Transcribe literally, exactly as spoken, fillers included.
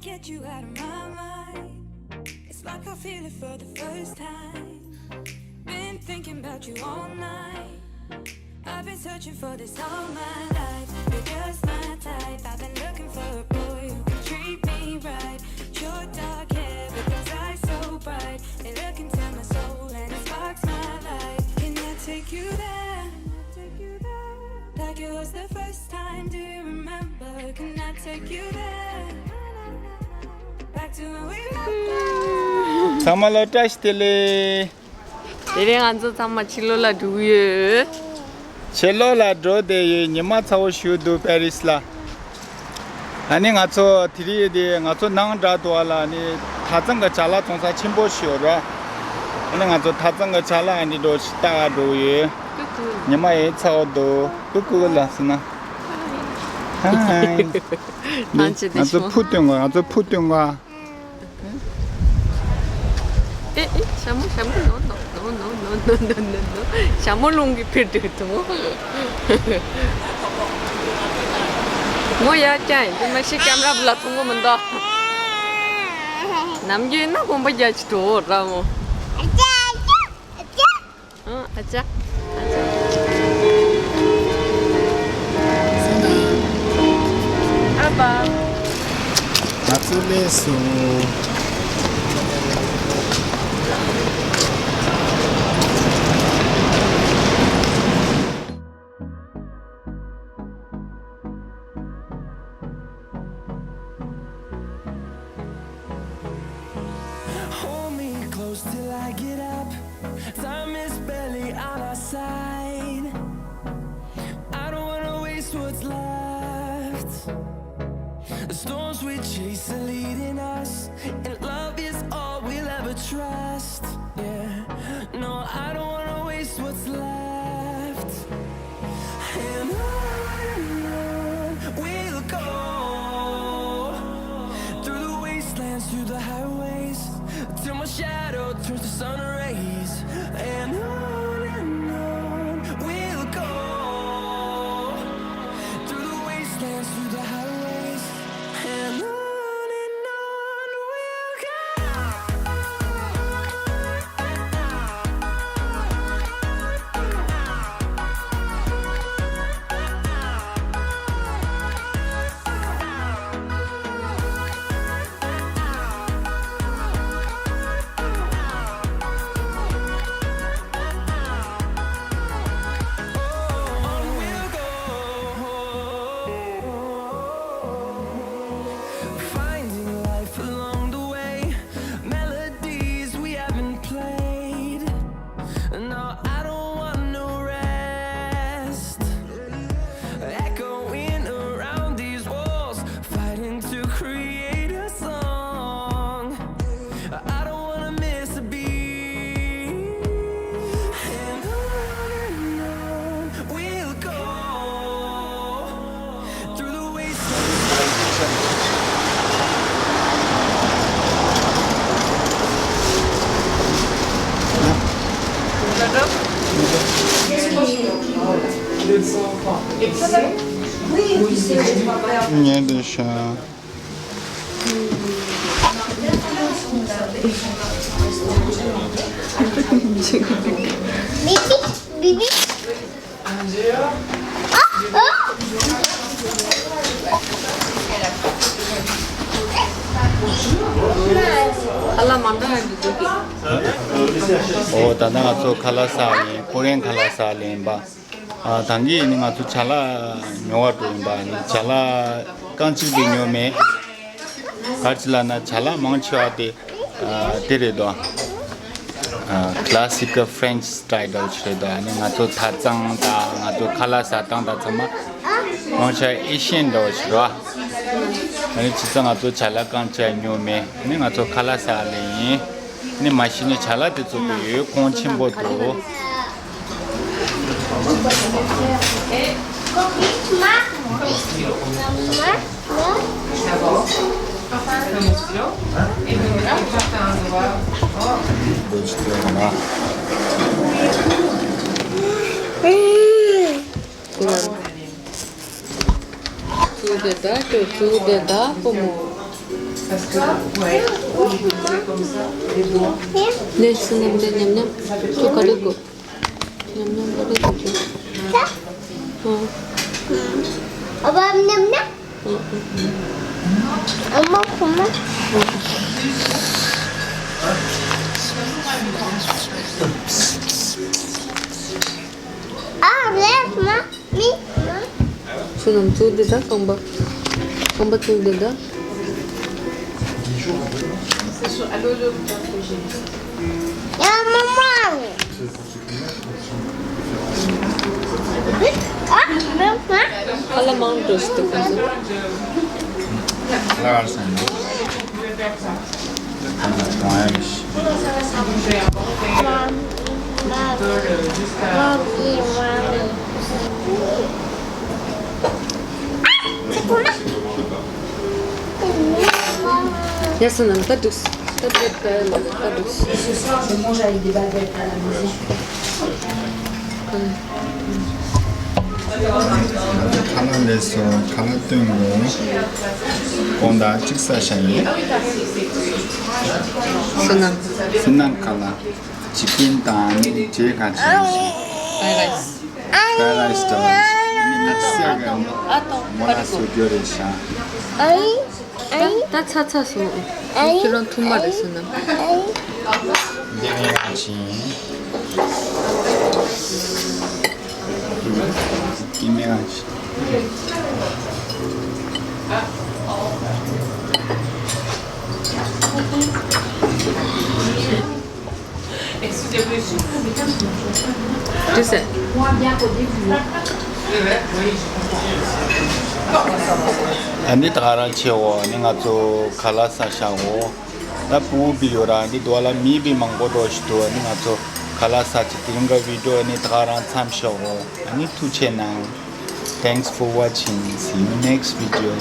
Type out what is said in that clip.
Get you out of my mind. It's like I feel it for the first time. Been thinking about you all night. I've been searching for this all my life. You're just my type. I've been looking for a boy who can treat me right. Short dark hair with those eyes so bright. They look into my soul and it sparks my life. Can I take you there? Like it was the first time. Do you remember? Can I take you there? Back to when we were. ཚང་མ་ལ་བཀྲ་ཤིས་བདེ་ལེགས། དེ་རིང་ང་ཚོ་ཚང་མ་ཕྱི་ལོགས་ལ་འགྲོ་གི་ཡོད། ཕྱི་ལོགས་ལ་འགྲོ་བསྡད་ཡོད། ཉི་མ་ཚ་བོ་ཞིག་འདུག་པེ་རིས་ལ། ཨ་ནི་ང་ཚོ་དེ་རིང་དེ་ང་ཚོ་ནང་འདྲ་འདུག་བ་ལ། ཨ་ནི་ཐ་ཚང་གི་ཅ་ལག་བཙོང་ས་ཆེན་པོ་ཞིག་ཡོད་ར། ཨ་ནི་ང་ཚོ་ཐ་ཚང་གི་ཅ་ལག་ཨ་ནི་འགྲོ་ཞིག་ལྟ་ག་འགྲོ་གི་ཡོད། ཉི་མ་ཡང་ཚ་བོ་འདུག་ཀུ་ཀུ་ལ་སི་ན། ཧའི། ང་ཚོ་ཕུ་སྟོན་གོ། ང་ཚོ་ཕུ་སྟོན་གོ། ཨེ་ཨེ། ཞྭ་མོ་ཞྭ་མོ། ནོ་ནོ། ཞྭ་མོ་རླུང་གིས་ཕྱིར་དུ་ཐོངས། མོ་ཡར་བཀྱག་ཡིན་དུས་མ་གཞི་ཀེམ་ར་བུ་ལ་ཐོང་གི་མི་འདུག་ནམ་རྒྱུན་ན་གོམ་པ་རྒྱག་ཅིག་འགྲོ་ར་མོ། ཨ་ཅག་ཨ་ཅག་ཨ་ཅག་ཨ་ཅག་ཨ་ཅག་ཨ་ཅག་ཨ་ཅག་ང་ཚོ་སླེབས་སོང་། Hold me close till I get up. Time is barely on our side. I don't wanna waste what's left. The storms we chase are leading us, and love is all we'll ever trust. Yeah, no, I don't wanna waste what's left. And on and on we'll go, through the wastelands, through the highways, till my shadow turns to sun rays. And on and on we'll go, through the wastelands, through the highways, and on and on we'll go. Finding life along the way, melodies we haven't played. No, I don't want no rest. Echoing around these walls, fighting to create a song. I don't wanna miss a beat. And on and on we'll go, through the wastelands. ཉལ་བསྡད་ཤག Bibi, Bibi. ཨོ། ད་ལྟ་ང་ཚོ་ཁ་ལག་ཟ་ཡིན། ཀོ་རེན་ཁ་ལག་ཟ་ལེན་པ། ཨ། ད་གིན་ནི་ང་ཚོ་ཅ་ལག་ཉོ་བར་འགྲོ་ཡིན་པ། ནི་ཅ་ལག་རྐང་གཅིག་དེ་ཉོ་མེད། ག་རེ་ལབ་ན་ཅ་ལག་མང་ཆེ་བ་དེ། ཨ། དེ་རེད་དོ། ཨ། Classical French style འདྲ་བོ་ཞིག་རེད་དོ། ཨ་ནི་ང་ཚོ་ཐ་ཚང་དང་ང་ཚོ་ཁ་ལག་ཟ་སྟངས་དང་ཚང་མ་མང་ཆེ་བ་ཨེ་ཤི་ཡན་འདྲ་བོ་ཞིག་རེད་བ། ཨ་ནི་བྱས་ཙང་ང་ཚོ་ཅ་ལག་རྐང་གཅིག་ཉོ་མེད། ཨ་ནི་ང་ཚོ་ཁ་ལག་ཟ་ལེན་ཡིན། ནི་མ་གཞི་ནས་ཅ་ལག་དེ་ཚོ་གི་ཡོད་གོང་ཆེན་པོ་འདུག་ཚུགས་དེ་ད་ཁྱོད་ཚུགས་དེ་ད་ཕོ་མོ། Parce que, ouais, il faisait comme ça, les doigts. ནས་སུ་ནམ་དེ་ཉམས་ཉམས་ཁྱོད་ག་རེ་དགོས། ཉམས་ཉམས་ག་རེ་དགོས་ཁྱོད། ད། ཨ། ཨ་བ་ཉམས་ཉམས། ཨ་མ་ཁོ་མ། ཨ་རེད་མ། མི། སུ་ནམ་ཚུགས་འདི་ད་རྐང་པ། རྐང་པ་ཚུགས་འདི་ད། ཡ་མ་མ། ཨ་མ་མ། ཁ་ལག་མང་དུ་ཞིག་འདུག་ག་ཚོད། ལ་ཨར་སན་ནོ། ཡ་སུ་ནམ་ད་འདུག་ད་འདུག་ད་འདུག Moi, j'avais des baguettes à la maison. ཁ་ལག་ལས་སོ་ཁ་ལག་སྟོན་དགོས། དགོང་དག་གཅིག་ཟ་བཞག་ཡིན། སུ་ནམ། སུ་ནམ་ཁ་ལག་ཅི་ཀིན་དང་ནི་ཇེ་ག་ཅི་ཡིན། Fried rice. Fried rice དང་ནི་སེ་ག་ནི་ཨ་ཏོ་མོ་ལ་སུ་གྱོ་རེ་ཤ། ཨ་ཡི། ཨ་ཡི། ད་ད་ཚ་ཚ་སོང་། ཨ་ཡི། ཁྱོད་རང་ཐུག་མ་རེད་སུ་ནམ། ཨ་ཡི། འདི་ནི་ང་ཅི་ཡིན། ཀི་མེ་ང་ཅི། དུས་ཟེར། ཨ་ནི་ད་ག་རང་ཆེ་བོ་ནི་ང་ཚོ་ཁ་ལག་ཟ་བཞག་གོ། ད་ཕྲུ་གུ་བི་ཡོད་ར་འདི་དུ་བ་ལ་མི་བི་མང་པོ་འགྲོ་ཞིག་འདུག་ཨ་ནི་ང་ཚོ་ཁ་ལག་ཟ་ཅིག་དེ་རིང་ག་བི་ཌི་ཡོ་ནི་ད་ག་རང་མཚམས་བཞག་གོ། ཨ་ནི་ཐུགས་ཆེ་གནང་། Thanks for watching. See you next video.